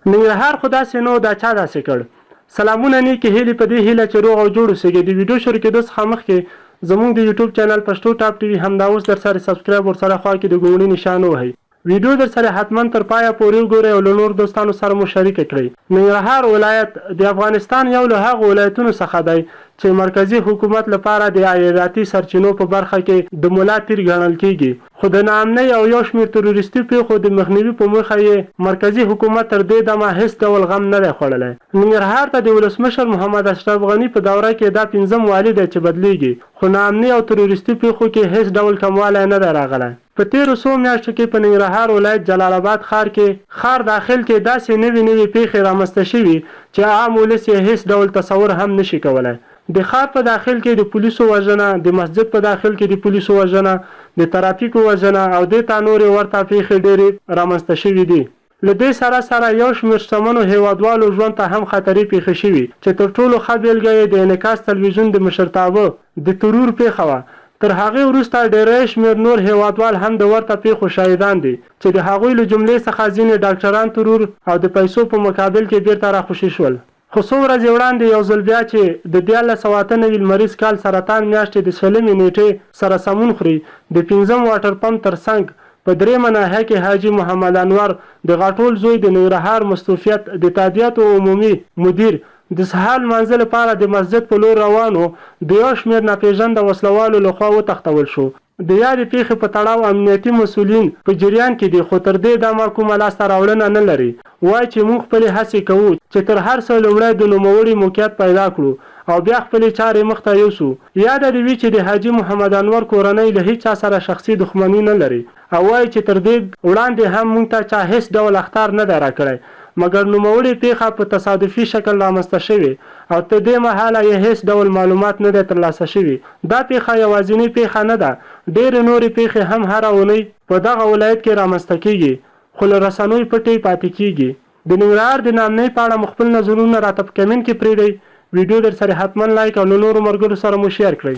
ننګرهار خو داسې نه و دا چا داسې کړ. سلامونه نیکې هیلې په دې هیله چې روغ او جوړ اوسیږئ د ویډیو شروع کیدو څخه مخکې زمونږ د یوټیوب چینل پښتو ټاپ ټي وي همدا اوس درسره سبسکرایب ورسره خوا کې د ګوڼي نشان ووهئ ویډیو درسره حتما تر پایه پورې وګورئ او له نورو دوستانو سره مو شریکه کړئ. ننګرهار ولایت د افغانستان یو له هغو ولایتونو څخه دی چې مرکزي حکومت لپاره د عایداتي سرچینو په برخه کې د ملا تیر ګڼل کیږي خو د ناامنۍ او یو شمېر تروریستي پېښو د مخنیوي په موخه یې مرکزي حکومت تر دې دمه هېڅ ډول غم نه دی خوړلی. ننګرهار ته د ولسمشر محمد اشرف غني په دوره کې دا پنځم والي دی چې بدلېږي، خو ناامني او تروریستي پېښو کې هېڅ ډول کموالی نه دی راغلی. په تېرو څو میاشتو کې په ننګرهار ولایت جلال اباد ښار کې ښار داخل کې داسې نوې نوې پېښې رامنځته شوي چې عام ولس یې هېڅ ډول تصور هم نه شي کولای. د ښار په داخل کې د پولیسو وژنه، د مسجد په داخل کې د پولیسو وژنه، د ترافیکو وژنه او دې ته نورې ورته پېښې ډېرې رامنځته شوې دي. له دې سره سره یو شمېر شتمنو هېوادوالو ژوند ته هم خطرې پېښې شوي چې تر ټولو ښه بېلګه یې د انعکاس تلویزیون د مشرتابه د ترور پېښه وه. تر هغې وروسته ډېری شمېر نور هېوادوال هم د ورته پېښو شاهدان دي چې د هغوی له جملې څخه ځینې ډاکټران ترور او د پیسو په مقابل کې بېرته راخوشي شول. خو څو ورځې وړاندې یو ځل بیا چې د 1398 لمریز کال سرطان میاشتې د شلمې نېټې سره سمون خوري د پنځم واټر پمپ تر څنګ په درېیمه ناحیه کې حاجي محمد انور د غاټول زوی د ننګرهار مستوفیت د تادیاتو عمومي مدیر د سهار لمانځه لپاره د مسجد په لور روان و د یو شمېر ناپېژنده وسله والو له خوا وتښتول شو. د یادې پېښې په تړاو امنیتي مسؤلین په جریان کې دي، خو تر دې دمه کومه لاسته راوړنه نه لري. وايي چې موږ خپلې هڅې کوو چې تر هر څه لومړی د نوموړي موقعیت پیدا کړو او بیا خپلې چارې مخته یوسو. یاده دې وي چې د حاجي محمد انور کورنۍ له هیچا سره شخصي دښمني نه لري او وايي چې تر دې وړاندې هم موږ ته چا هېڅ ډول اخطار نه دی راکړی، مګر نوموړې پېښه په تصادفي شکل رامنځته شوې او تر دې مهاله یې هېڅ ډول معلومات نه دی ترلاسه شوي. دا پېښه یوازینۍ پېښه نه ده، ډېرې نورې پېښې هم هره اونۍ په دغه ولایت کې رامنځته کېږي، خو له رسنیو پټې پاتې کېږي. د ننګرهار د ناامنۍ په اړه مو خپل نظرونه راته په کمنټ کې پرېږدئ، ویډیو درسره حتما لایک او له نورو ملګرو سره مو شیر کړئ.